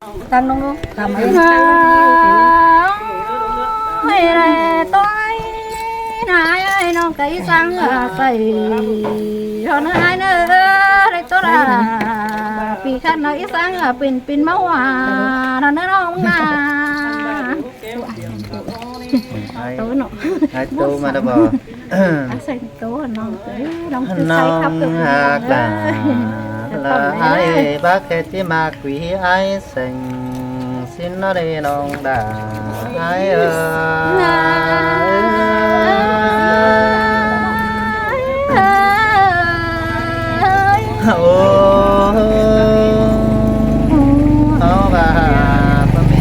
ຕັ້ງນ້ອງລູກ ຕາມໄປ ເອີຍ ເອີຍ ເອີຍ ນ້ອງກະອີສັງອາໄສ ເຮົານາຍເນີ ໄດ້ໂຕລະ ປີຄັນນະ ອີສັງອາເປັນ ເປັນມາຫວານເນາະ ນ້ອງນາ ໂຕເນາະ ໄດ້ໂຕມາແລ້ວບໍ່? ອາໄສໂຕນ້ອງເອີຍ ນ້ອງຄືໄຊຄັບ ນ້ອງຮັກຫຼາ ເອີຍ ລະອ້າຍ ເອີຍ ບັກແຄຊິມາກຸຍອ້າຍແສງ ຊິນນະເດນ້ອງດາ ອ້າຍເອີຍ ໂອ້ ເຮົາວ່າບໍ່ມີ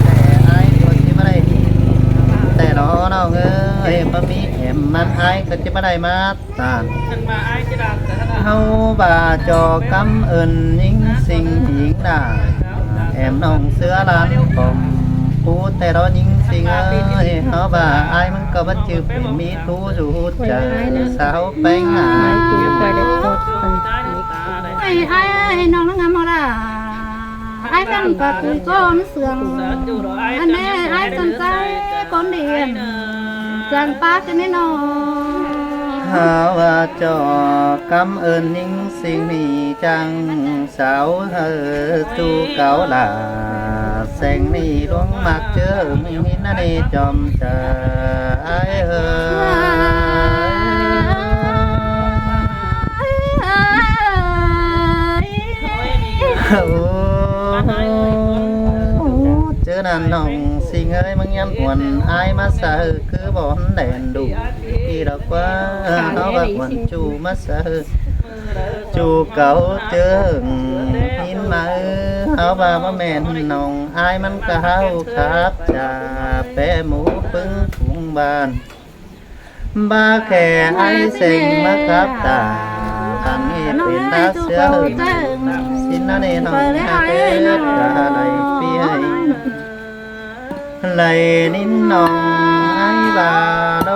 ແຕ່ອ້າຍກໍຊິບໍ່ໄດ້ແຕ່ນ້ອງເອີຍ ບໍ່ມີແອມມັນອ້າຍກໍຊິບໍ່ໄດ້ມາ ຕານ ເຮົາວ່າຈໍກຳເອີ້ນຍິງຊິງຍິງດາ ແອມນ້ອງເສືອລານປອມ ປູແຕ່ລະຍິງຊິງເອີຍ ເຮົາວ່າອ້າຍມັນກໍບໍ່ຈື່ເປັນມີຕູຢູ່ໃຈ ສາວແປ້ງຫາ ອ້າຍ ອ້າຍ ນ້ອງນາງງາມເຮົາລະ ອ້າຍກັນປາກກຸຍກອນເຊື່ອງ ອັນແນ່ອ້າຍສັນໃຈກອນດຽນ ຈັ່ງປາກກັນແນ່ນອນ ຫາວ່າຈໍກຳເອີ້ນຍິງຊິງນີ້ຈັ່ງສາວເຮີຕູເກົ່າລາ ແສງນີ້ຫຼວງມັກເຈີມີນະເນຈອມຈາ ອ້າຍເອີຍ ໂອ້ ເຈີນັ້ນນ້ອງຊິງເອີຍ ມຶງຍາມອວນອ້າຍມາສະ ຄືບໍ່ແດນດຸ ອີດອກວ່າເຮົາວ່າອວນຈູມາສະ ຈູເກົ່າເຈີ ຍິນມາເອີ ເຮົາວ່າບໍ່ແມ່ນນ້ອງ ອ້າຍມັນກະເຮົາຂັບຈາ ແປໝູປຶງກຸງບ້ານ ບາແຄ່ໄອແສງມາກັບຕາ ອັນນີ້ເປັນຕາເສືອຫຶງ ຊິນນະເນນ້ອງຫາເອີ ກະໄລເປີຍ ໄລນິນນ້ອງໄອບາໂດ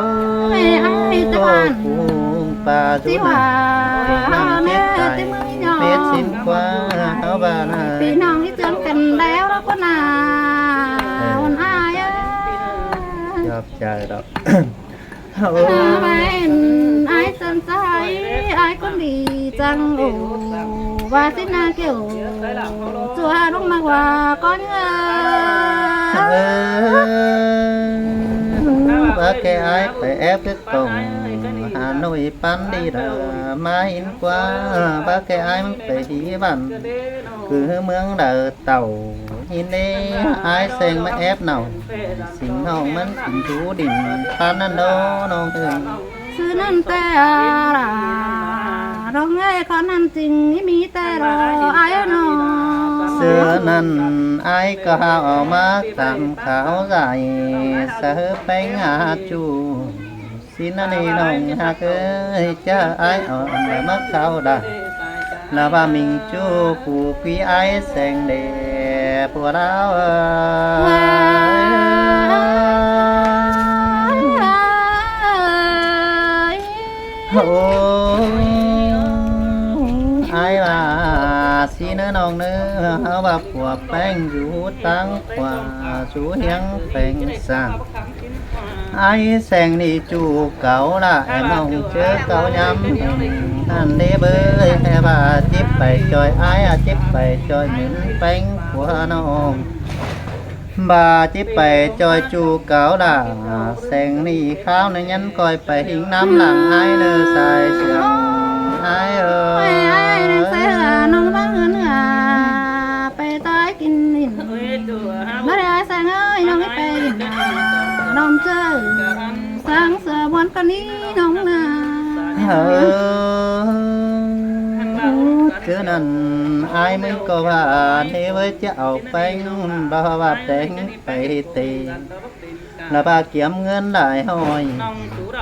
ເອີຍ ອ້າຍຕະກອນ ປູປ່າ ຊິວ່າ ເປັນນ້ຳເປັດໄກ່ ເປັດສິນກວ່າ ເຮົາວ່ານະ ພີ່ນ້ອງທີ່ເຊື່ອງກັນແລ້ວລະກໍນາ ເອີ ອ່ອນອ້າຍເອີຍ ຂອບໃຈດອກ. ໂອ້ ອ້າຍສັນໃຈ ອ້າຍຄົນດີຈັງ ໂອ ວາສິນາແກ້ວ ຈົວລົງມາວ່າກ່ອນເອີ ເອີ ວ່າແກ່ອ້າຍໄປແອບຄືກ້ອງ ຫາໜຸ່ຍປັນດີດາ ມາຫີນກວ່າ ວ່າແກ່ອ້າຍມັນໄປດີບ້ານ ຄືເມືອງດາວເຕົາ ອີເນ ອ້າຍແສງມາແອບເນົ່າ ສິ່ງນ້ອງມັນກິນຢູ່ດິນ ປານນັ້ນເດີນ້ອງເອີຍ ຊື່ນັ້ນແຕ່ລະ ນ້ອງເອີຍ ຂໍນັ້ນຈຶ່ງມີແຕ່ລະ ອ້າຍເອີຍນ້ອງ ເສືອນັ້ນອ້າຍກໍຫາເອົາມາຕາມຂາວໃສ ສະເຫີແປ້ງຫາຈູ ຊິນນະເນນ້ອງຮັກເອີຍ ຈາອ້າຍອ່ອນລະມາເຂົ້າດາ ລະວ່າມິງຈູຜູ້ກຸຍອ້າຍແສງເດ ຜົວລາວເອີຍ ໂອ້ ອ້າຍວ່າຊິເນີນ້ອງເນີ ເຮົາວ່າຜົວແປ້ງຢູ່ທາງຂວາ ສູ່ຮຽງແປ້ງຊ້າງ ອ້າຍແສງນີ້ຈູເກົ່າລະ ແອມນ້ອງເຈີເກົ່າຍາມນັ້ນເດ້ເບີຍ ແຕ່ວ່າຈິບໄປຈ່ອຍອ້າຍ ອາຈິບໄປຈ່ອຍໝືນແປ້ງຜົວນ້ອງ ບາຈິບໄປຈ່ອຍຈູເກົ່າລະ ແສງນີ້ຄາວໃນຍັນກອຍໄປຫິງນຳຫຼັງອ້າຍເນີສາຍເຊື່ອງ ອ້າຍເອີຍ ອ້າຍເອີຍ ນ້ອງເສືອ ນ້ອງມາເຮືອນເຮືອ ໄປຕາຍກິນ ບໍ່ໄດ້ອ້າຍແສງເອີຍ ນ້ອງໄປ ນ້ອງເຈີ ສັງເສືອບອນກະນີ້ນ້ອງນາ ເອີ ເທື່ອນັ້ນອ້າຍມັນກໍວ່າເດເວີຍ ຈະເອົາແປ້ງ ລະວ່າແປ້ງໄປເຕ ລະວ່າກຽມເງິນຫຼາຍຮ້ອຍ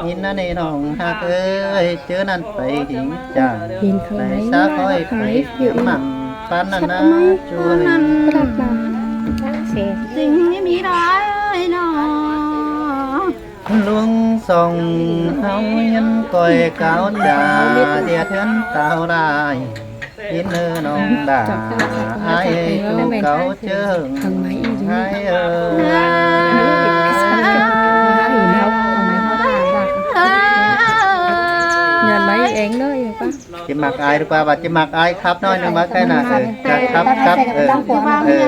ອິນນະເນນ້ອງຮັກເອີຍ ເຈີນັ້ນໄປຫິງຈາ ເຫັນເຂົາ ໄປສາຄອຍໄປກຽມມັນ ປານນັ້ນນະ ຈວຍ ກະດາດມາ ສິ່ງນີ້ມີຫຼາຍນ້ອງ ລຸງສ່ອງເຮົາຍັນກອຍກາວຈາ ເດດເຮືອນຕາວລາຍ ເນີນ້ອງດາ ອ້າຍຜູ້ເກົ່າເຈີ້ງໃຫ້ເອີຍ ເງິນໄວ້ເອງເດີ ເອີ ປະ ຈິມັກອ້າຍດີກວ່າ ວ່າຈິມັກອ້າຍຄັບໜ້ອຍໜຶ່ງວ່າແຄ່ນະ ເອີ ຈະຄັບ ຄັບ ເອີ ເອີ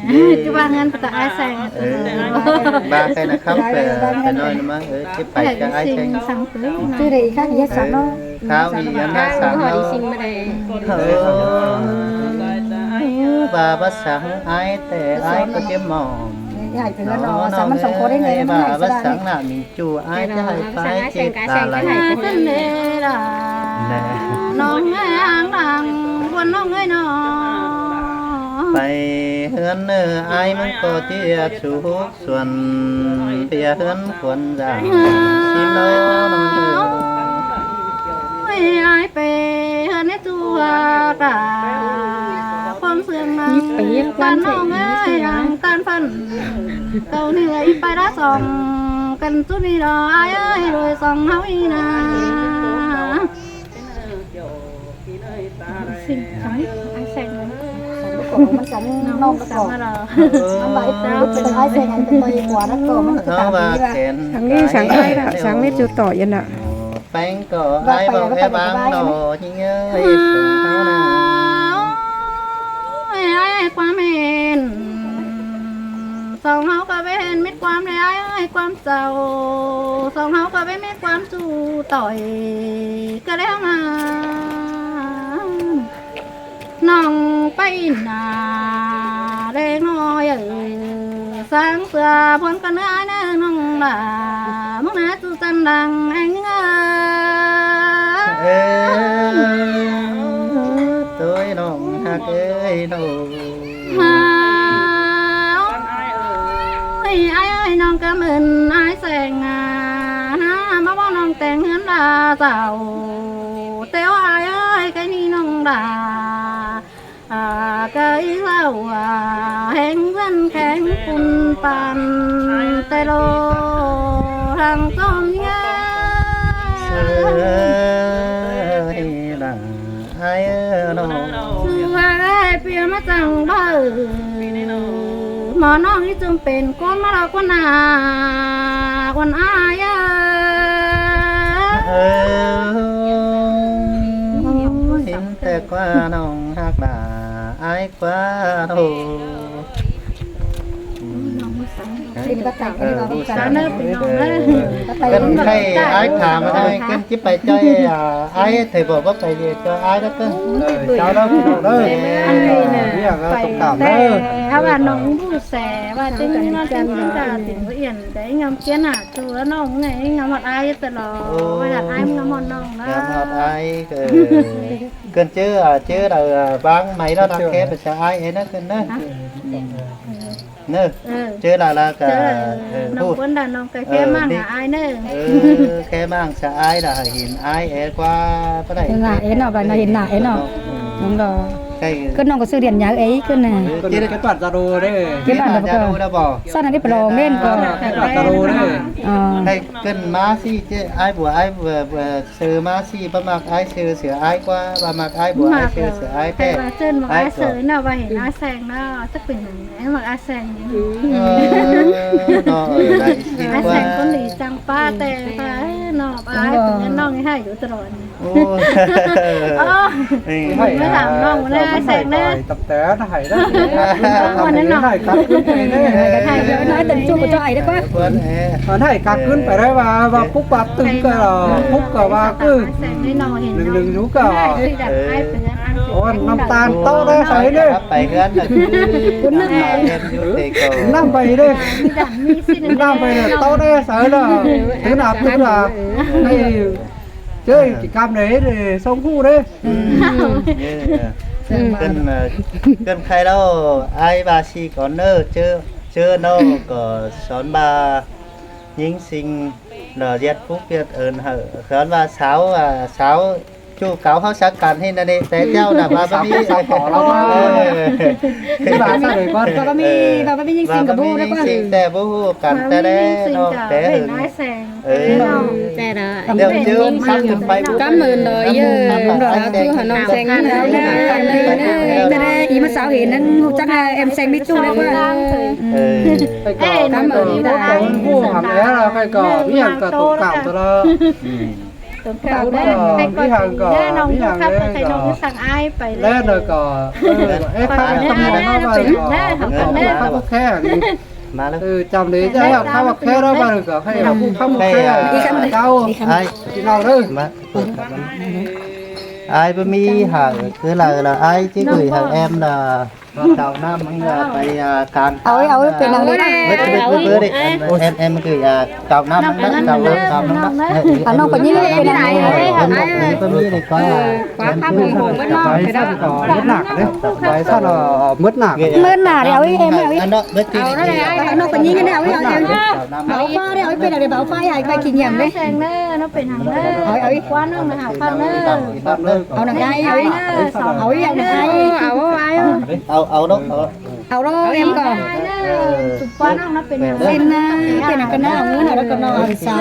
ເອີ ທີ່ວ່າເງິນປະຕາອ້າຍແຊງ ເອີ ວ່າແຄ່ນະຄັບ ເອີ ໄປໜ້ອຍໜຶ່ງວ່າ ເອີ ຊິໄປຈະອ້າຍແຊງ ຊື່ໄດ້ອີກຄັກ ເຮັດສັກເນາະ ຄາວອີຫຍັງນະສາມເນາະ ເອີ ວ່າວ່າສັງອ້າຍແຕ່ອ້າຍກໍຈະມອງ ໃຫ້ເພິ່ນເນາະ ສາມມັນສອງຄົນໄດ້ເງິນ ວ່າວ່າສັງນະມີ ຈູອ້າຍຈະໃຫ້ໄປເຈັບຕາໄຫຼ ແນ່ ນ້ອງເອີຍ ອ່າງດັງ ຄວນນ້ອງເອີຍນ້ອງ ໄປເຮືອນເນີອ້າຍມັນກໍເຕຍສຸກສ່ວນ ເຕຍເຮືອນຄວນຢ່າງ ຊິນ້ອຍນ້ອງເອີຍ ອ້າຍໄປເຮືອນໃນຕົວກາ ຄວາມເຊື່ອງນຳ ຕັນນ້ອງເອີຍ ອ່າງຕັນຝັນ ເຂົານີ້ໄປລະສອງກັນຈຸນີ້ດອກ ອ້າຍເອີຍ ໂດຍສອງເຮົານີ້ນາ ຊິງສັງ ອ້າຍແຊງ ມັນສັງນອກກະກອກ ມັນບາດເຈັບ ອ້າຍແຊງ ອັນໄປຂວານະກໍມັນຄືຕາມນີ້ວ່າ ສັງນີ້ສັງອ້າຍລະ ສັງນີ້ຈຸຕໍ່ຢູ່ນະ ແປ້ງກໍອ້າຍບອກແອບາງດອກຍິງເອີຍ ສອງເຮົານະ ອ້າຍຄວາມເຫັນ ສອງເຮົາກໍໄປເຫັນມິດຄວາມໃດອ້າຍເອີຍ ຄວາມເສົ້າ ສອງເຮົາກໍໄປມີຄວາມສູ້ຕໍ່ຍ ກໍແລ້ວມາ ນ້ອງໄປນາແດງນ້ອຍເອີຍ ສັງເສືອພົນກັນເອີຍ ອ້າຍເນີນ້ອງຫຼ້າ ມຶງນາສູ່ຈັນດັງແອງເອີຍ ເອີ ໂຕຍນ້ອງຮັກເອີຍນ້ອງ ອ້າຍເອີຍ ນ້ອງກະເມີນອ້າຍແສງນາ ມາເວົ້ານ້ອງແຕ່ງເຮືອນລາເຈົ້າ ແຕ່ວ່າອ້າຍເອີຍ ໄກນີ້ນ້ອງດາ ອາ ໄກເຈົ້າ ແຫ່ງເຮືອນແຂງປຸນປານ ແຕ່ໂລທາງຈອມຍາ ເອີຍ ລະ ອ້າຍເອີຍນ້ອງ ຊື່ວ່າອ້າຍປ່ຽນມາຈັ່ງເບີ ໝໍນ້ອງນີ້ຈຶ່ງເປັນຄົນມາລອກຄົນໜ້າ ຄົນອ້າຍເອີຍ ເອີ ເຫັນແຕ່ກວ່ານ້ອງຮັກຫຼ້າ ອ້າຍກວ່າໂທ ເອີ ເພິ່ນໃຫ້ອ້າຍຖາມມາໄດ້ ເພິ່ນຊິໄປຈ່ອຍ ອາ ອ້າຍ ເຖິງບອກວ່າໄປເລີຍ ຈ່ອຍອ້າຍແລ້ວເພິ່ນ ເອີ ເຈົ້າເດີ ພີ່ນ້ອງເດີ ອັນນີ້ນະ ເລື່ອງລາວຕົກຕາມເດີ ເອີ ເຮົາວ່ານ້ອງຮູ້ແສວ່າຈັ່ງນີ້ເນາະ ຈັ່ງກະເປັນຜູ້ອຽນໄດ້ງາມເຈ້ຍນະ ໂຕນ້ອງໄງງາມຮອດອ້າຍຕະຫຼອດ ໂອ້ ວ່າຢາກອ້າຍງາມຮອດນ້ອງນະ ງາມຮອດອ້າຍ ເອີ ເກີນເຈີ ເຈີ ບາງໄມລະ ແຄ່ໄປຊະອ້າຍເອນະ ເກີນເດີ ເນີ ເຈີລະລະກະ ເຈີ ເອີ ນ້ອງຄົນດາ ນ້ອງກະແຄ່ໝ້າງຫາອ້າຍເນີ ເອີ ແຄ່ໝ້າງສະອ້າຍລະ ໃຫ້ເຫັນອ້າຍແອກວ່າບໍ່ໄດ້ ເຫັນໜ້າເອເນາະ ບາດນະເຫັນໜ້າເອເນາະ ນ້ອງດອ ເກີດນ້ອງກໍຊື່ລຽນຍາເອີຍ ເກີດນະ ເກີດບາດຈະໂດເດີ ເກີດບາດຈະໂດລະບໍ່ ຊັ້ນອັນນີ້ໄປລອງເລ່ນກໍ ເກີດບາດຈະໂດເດີ ໃຫ້ເກີນມາຊິ ອ້າຍບົວ ອ້າຍ ເຊີມາຊິ ບໍ່ມັກອ້າຍເຊີ ເສືອອ້າຍກວ່າ ບໍ່ມັກອ້າຍບົວ ອ້າຍເຊີ ເສືອອ້າຍແທ້ ໃຜວ່າເຊີນມັກອ້າຍເຊີເນາະ ວ່າເຫັນອ້າຍແສງເນາະ ຈັກເປັນຫຍັງ ມັກອ້າຍແສງ ເອີ ເນາະ ເອີ ໄດ້ຊິກວ່າ ອ້າຍແສງຄົນດີຈັ່ງປ້າແຕ່ປ້າເນາະ ອ້າຍເປັນນ້ອງໃຫ້ຢູ່ຕະຫຼອດ ໂອ້ ມາຖາມນ້ອງແດ່ ອ້າຍແສງເດີ ຕັ້ງແຕ່ໃຫ້ໄດ້ ໃຫ້ກັບຄືນໄປເດີ ໃຫ້ກັບຄືນໄປເດີວ່າ ວ່າປຸກປັບຕື່ນກໍປຸກກໍວ່າຄື ໜຶ່ງໆຢູ່ກໍ ໂອ້ຍ ນ້ຳຕານເຕົ້າໄດ້ໃສເດ້ ໄປເຮືອນນະ ນ້ຳໄປເດ້ ນ້ຳໄປເດ້ ເຕົ້າໄດ້ໃສລະ ຖືໜ້າຕຶກລະ ໃຫ້ເຈີກິດກຳເດ້ ສົ່ງຮູ້ເດ້ ອືມ ເອີ ເອີ ເອີ ເປັນ ເອີ ເປັນໃຄແລ້ວ ອ້າຍວ່າຊິກ່ອນເດີ ເຈີ ເຈີນ້ອງກໍສອນວ່າ ຍິງຊິງ ລະຢາດປຸກຢາດເອີນ ເອີ ເອີ້ນວ່າສາວ ອາ ສາວ ຈູ່ເກົ່າເຮົາສັກກັນໃຫ້ນະເດ ແຕ່ເຈົ້ານະວ່າບໍ່ມີ ເອີ ວ່າບໍ່ມີ ວ່າບໍ່ມີຍິງຊິງກັບບໍ່ໄດ້ ແຕ່ບໍ່ຮູ້ກັນແຕ່ແລະເນາະ ແຕ່ເຫິງ ເອີ ແຕ່ລະ ດຽວຈື່ສັກຂຶ້ນໄປ ກຳເມີນດອຍເຢີ ດອຍລາວຈູ່ຫານ້ອງແຊງ ແຕ່ແລະ ອີ່ມາສາວເຫັນນັ້ນຮູ້ຈັກແອມແຊງມີຈູ່ແລ້ວວ່າ ເອີ ກຳເມີນດອຍ ຜູ້ຫາແລ້ວໃຜກໍມີຫຍັງກໍຕົກຕາມຕະຫຼອດ ເອີ ມີຫຍັງກໍ ມີຫຍັງເລີຍກໍ ແລະກໍ ເອີ ເອັດຂ້າວແຄ ມາແລ້ວ ເອີ ຈຳເລີຍ ເຈົ້າເອົາຂ້າວແຄແລ້ວມາກໍໃຫ້ເອົາຜູ້ຂ້າວແຄ ເຈົ້າ ພີ່ນ້ອງເດີ ມາ ເປີດກັບມັນ ອ້າຍບໍ່ມີຫາ ຄືລາວລະ ອ້າຍຈິເອີຍຫາແອມລະ ເຈົ້ານ້ຳມັນລະໄປ ອ່າ ກາງ ເອົາ ເອົາ ເປັນຫຍັງເລີຍ ເບິດ ເບິດ ເບິດ ເບິດ ແອມ ແອມ ຄື ອ່າ ເຈົ້ານ້ຳມັນລະ ເຈົ້ານ້ຳ ເຈົ້ານ້ຳລະ ເອົານ້ອງໄປຍິງເລີຍ ເປັນຫຍັງເລີຍ ເອີ ເປັນຫຍັງເລີຍ ເພິ່ນມີໃນຄວາມ ຄວາມພາບເພິ່ນຄົງເບິດເນາະ ໄປຊັ້ນກໍເບິດໜ້າເດ້ ໄປຊັ້ນກໍເບິດໜ້າ ເບິດໜ້າເດ້ ເອົາອີກ ເອົາອີກ ເອົາເນາະ ເອົາເນາະ ໄປຍິງກັນເດ້ ເອົາອີກ ເອົາອີກ ເອົາອີກ ເອົາຟ້າເດ້ ເອົາອີກ ເປັນອະໄລ ເອົາຟ້າໃຫ້ໄປກິນຢາມເດ້ ແຊງເດີ ເນາະ ເປັນຫຍັງເດີ ເອົາ ເອົາອີກ ຄວັນໜຶ່ງນະ ຫາຄວັນເດີ ເອົາໜັງໄອ້ ເອົາອີກ ເອົາອີກ ເອົາອີກ ເອົາເອົາ ເອົາເອົາເນາະ ເອົາ ເອົາໂລດ ເອົາອີກ ເອົາກ່ອນ ເອີ ຄວັນໜຶ່ງນະ ເປັນຫຍັງ ເປັນນະ ເປັນຫຍັງກັນນະ ເອົາເງິນເອົາແລ້ວກໍນອນສາ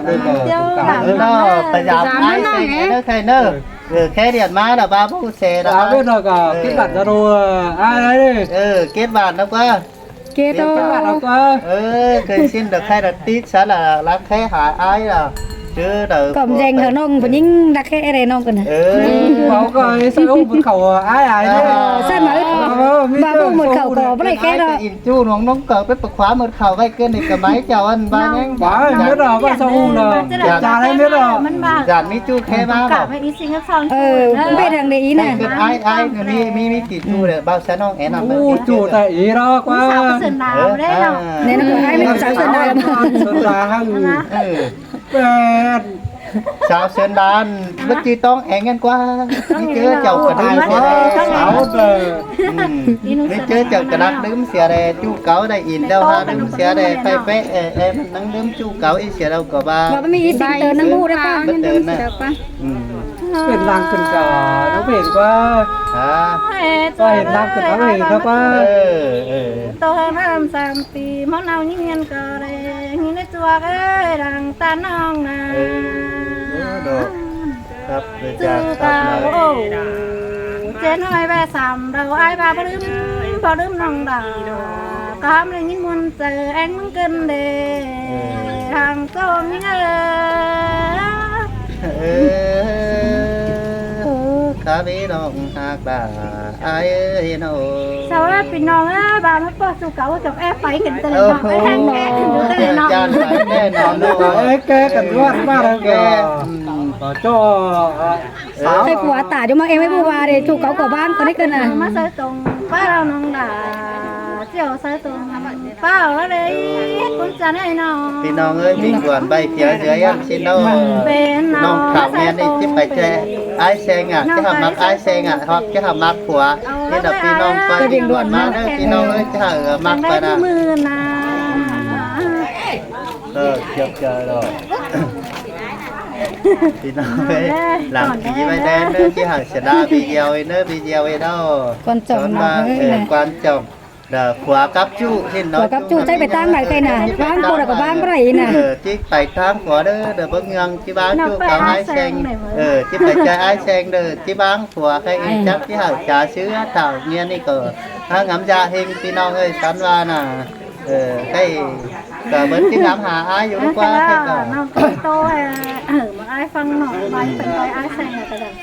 ເອີ ເນາະ ໄປຢາມອ້າຍແຊງເດີ ໃຄເດີ ເອີ ແຄ່ດຽນມາລະບາບຮູ້ແຊລະ ເອົາເວດລະກະ ເອີ ເກັບບາດລະໂດ ອ້າຍເດີ ເອີ ເກັບບາດລະກະ ເກໂຕ ເອີ ເຄີຍຊິນດອກ ໃຄລະຕິດສາລະ ລະແຄຫາອ້າຍລະ ເຈີດອກ ກໍແຍ່ງເຂົານ້ອງຜູ້ຍິງ ລະແຄໄດ້ນ້ອງກັນນະ ເອີ ເຂົາກໍໃຫ້ໃສ່ອົບເຂົາອ້າຍໆເດີ ຊັ້ນມາເອີ ວ່າບໍ່ໝົດເຂົາກໍບໍ່ໄດ້ແຄດອກ ອິນຈູນ້ອງນ້ອງກໍໄປປະຄວາໝົດເຂົາໄວ້ເກີນນີ້ກໍໄມ້ເຈົ້າອັນວ່າຫຍັງ ວ່າເໝິດດອກ ວ່າສະອຸງດອກ ຈານໃຫ້ເໝິດດອກ ມັນວ່າ ຈານມີຈູແຄມາບໍ່ ເອີ ເປັນທາງໃດອີນະ ເກີດອ້າຍ ອ້າຍ ມີ ມີ ມີ ໂອ້ ຈູ່ແຕ່ອີດອກວ່າ ສາວເຊີນດາວເດ້ເນາະ ເອີ ແນ່ນອນ ອ້າຍແມ່ນສາວເຊີນດາວ ເຊີນດາຫັ້ນ ເອີ ແມ່ນ ສາວເຊີນດາວ ບໍ່ຈື່ຕ້ອງແອງກັນກວ່າ ມີເຈີເຈົ້າກະໄດ້ ສາວເດີ ອືມ ມີເຈີເຈົ້າກະນັກດື່ມເສຍແດ່ ຈູ່ເກົ່າໄດ້ອີກແລ້ວ ຫາດື່ມເສຍແດ່ ໄປແປະແອ ແອ ມັນນັ່ງດື່ມຈູ່ເກົ່າອີກເສຍແລ້ວກໍວ່າ ວ່າມັນມີອີກສິ່ງເຕີນນຳໝູ່ໄດ້ປ່ະ ມັນເຕີນນະ ອືມ ເປັນຫຼັງຂຶ້ນກະ ເນາະ ເຫັນກວ່າ ຮະ ກໍເຫັນຫຼັງຂຶ້ນເອົາເຫັນເນາະວ່າ ເອີ ເອີ ໂຕເຮີມາສາມປີ ໝໍເນົ່າຍິງຮຽນກໍແລງ ຢູ່ໃນຕົວເອີຍ ດັ່ງຕານ້ອງນາ ເອີ ເນາະ ຄັບ ເລີຍຈາກ ຊື່ ຄັບ ເອີ ເຈນ້ອຍແວ່ສາມ ເຮົາອ້າຍວ່າບໍ່ລືມ ບໍ່ລືມນ້ອງດາ ກະໄດ້ຍິນມ່ວນໃຈແອງມຶງເກີນເດ ເອີ ທາງໂຕຍິງເອີຍ ເອີ ເອີ ຂ້າພີ່ນ້ອງຮັກຫຼາຍເອີຍເນາະ ສະບາຍພີ່ນ້ອງເອີຍ ບາດມາເປີດສູ່ເກົ່າ ຈອກແອໄປກັນແຕ່ລະ ໂອ້ໂຫ ແອແອຂຶ້ນຢູ່ແຕ່ລະເນາະ ຈານໄປແນ່ນອນເນາະ ເອີ ແກ້ກັນຮອດບ້ານແກ້ ອືມ ເຈົ້າ ເອີ ໃສ່ຜົວຕາຢູ່ມາເອງໄວ້ບໍ່ວ່າເດ້ ຖືກເຂົາກໍບ້ານກໍໄດ້ເກີນນະ ມາໃສ່ຕົງປ້າລາວນ້ອງດາ ຈຽວໃສ່ຕົງປ້າລາວເດ້ ເຮັດບຸນຈັນໃຫ້ນ້ອງ ພີ່ນ້ອງເອີຍ ມີຄວາມໃບເຜຍເຫຼືອຢ່າງຊີ້ເນາະ ເປັນນ້ອງຂາວແມ່ນີ້ ຈິໄປແຈອ້າຍແຊງອະ ຈະຫາມັກອ້າຍແຊງອະ ຮອດຈະຫາມັກຜົວ ນີ້ລະພີ່ນ້ອງ ໄປດີກວ່າມາເດີ ພີ່ນ້ອງເອີຍ ຈະຫາມັກໄປນະ ມື້ນະ ເອີ ຈຽບໃຈດອກ ພີ່ນ້ອງເອີຍ ຫຼັງປີໄວ້ແດ່ເດີ ຊິຫາຊະນະປີດຽວເດີ ປີດຽວເດີ ກ່ອນຈອງເນາະ ເອີ ກ່ອນຈອງ ເດີ ຜົວກັບຈູ້ ເຫັນເນາະ ຜົວກັບຈູ້ ໃຈໄປທາງໃດໃຄນະ ວາງໂປດກໍວາງບໍ່ໄດ້ນະ ເອີ ຈິໄປທາງຂົວເດີ ເດີ ເບິ່ງເງືອງ ຈິວາງຈູ້ກັບອ້າຍແຊງ ເອີ ຈິໄປໃຈອ້າຍແຊງເດີ ຈິວາງຜົວໃຄ ຈັກຊິຫາຈາເຊື້ອ ຖ້າເມຍນີ້ກໍຫາງາມຢາເຮັງ ພີ່ນ້ອງເອີຍ ສັນວ່ານະ ເອີ ໃຄ ກະເບິ່ງຈິງາມຫາອ້າຍຢູ່ກວ່າ ເອີ ໃຄກໍ ນ້ອງໂຕ ເອີ ມາອ້າຍຟັງເນາະ ໄປເປັນໄປອ້າຍແຊງກໍຢາກ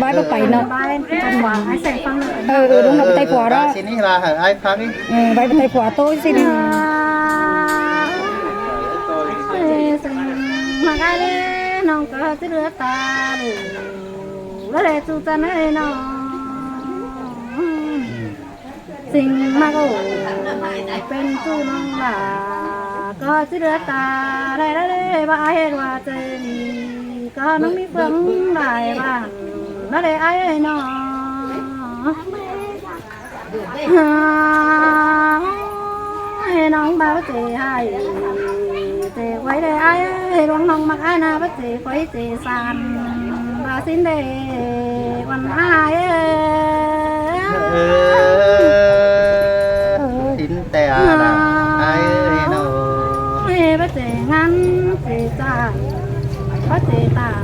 ບາຍບໍ່ໄປເນາະ ບາຍເປັນຫວັງໃຫ້ແສງຟັງເນາະ ເອີ ເອີ ເອີ ລຸງນຳໄຕຂົວເນາະ ຊິນີ້ວ່າໃຫ້ອ້າຍຟັງ ເອີ ບາຍໄຕຂົວໂຕຊິນີ້ ມາກາຍເດ້ ນ້ອງກໍຊິເຫຼືອຕາເດ້ ລະເດສູ່ຈັນເອີຍນ້ອງ. ສິ່ງມາກໂອເປັນສູ່ນ້ອງຫຼ້າ ກໍຊິເຫຼືອຕາໄດ້ລະເດ ວ່າເຮັດວ່າໃຈດີ ກໍນ້ອງມີເຟືອງຫຼາຍບ້ານລະເດ ອ້າຍເອີຍນ້ອງ ໃຫ້ນ້ອງເບົາເຈໃຫ້ ເຈໄວ້ເດ ອ້າຍເອີຍ ເອີຍ ຫຼວງນ້ອງມັກອ້າຍນາ ປະເຈ ຂ້ອຍເຈສານ ບາຊິນເດ ວັນອ້າຍເອີຍ ເອີ ຊິນແຕ່ອານາ ອ້າຍເອີຍເນາະ ເອີຍ ປະເຈງານເຈຈານ ປະເຈຕານ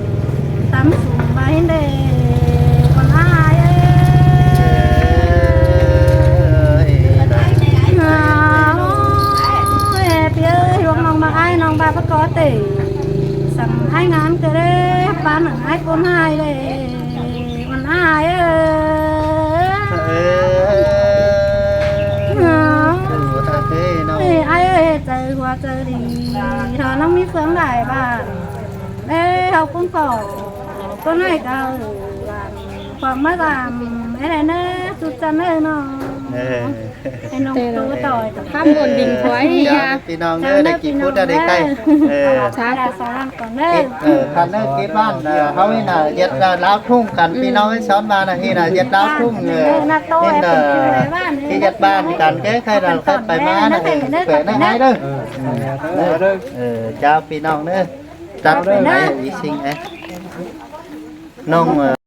ຕຳສູງບາຊິນເດ ວັນອ້າຍເອີຍ ເອີຍ ເອີຍ ພີ່ເອີຍ ຫຼວງນ້ອງມັກອ້າຍ ນ້ອງບາປະກອເຕ ສຳອ້າຍງານເກີເດ ປານໜັງອ້າຍຄົນຫາຍເດ ມັນອ້າຍເອີຍ ເອີ ເອີ ເອີ ອ້າຍເອີຍ ໃຈຫົວໃຈດີ ຖ້ານ້ອງມີເຄື່ອງຫຼາຍບາດ ເອີ ເຮົາຄຸ້ມຄອງ ຕົວໃຫ້ເຂົາ ຄວາມມາຕາມ ແມ່ນແນ່ ສຸດຈັນເອີຍເນາະ ເອີ ໃຫ້ນ້ອງໂຕຕໍ່ ຂ້າມບົນດິນຄວາຍ ພີ່ນ້ອງເດີ ໄດ້ກິນພຸດໄດ້ໄກ່ ເອີ ສາທຸ ເອີ ຄັນເດີ ເຂດບ້ານເຮົານີ້ນະ ເຮັດລາວທົ່ງກັນ ພີ່ນ້ອງເອີຍ ສອນມານະ ນີ້ນະ ເຮັດລາວທົ່ງ ເອີ ນີ້ນະ ທີ່ເຮັດບ້ານກັນ ແກ້ໄຂນະ ໄປມານະ ເອີ ແປນໃຫ້ເດີ ເອີ ເອີ ເຈົ້າ ພີ່ນ້ອງເດີ ຕັດໄປ ອີກສິ່ງ ເອີ ນ້ອງ ເອີ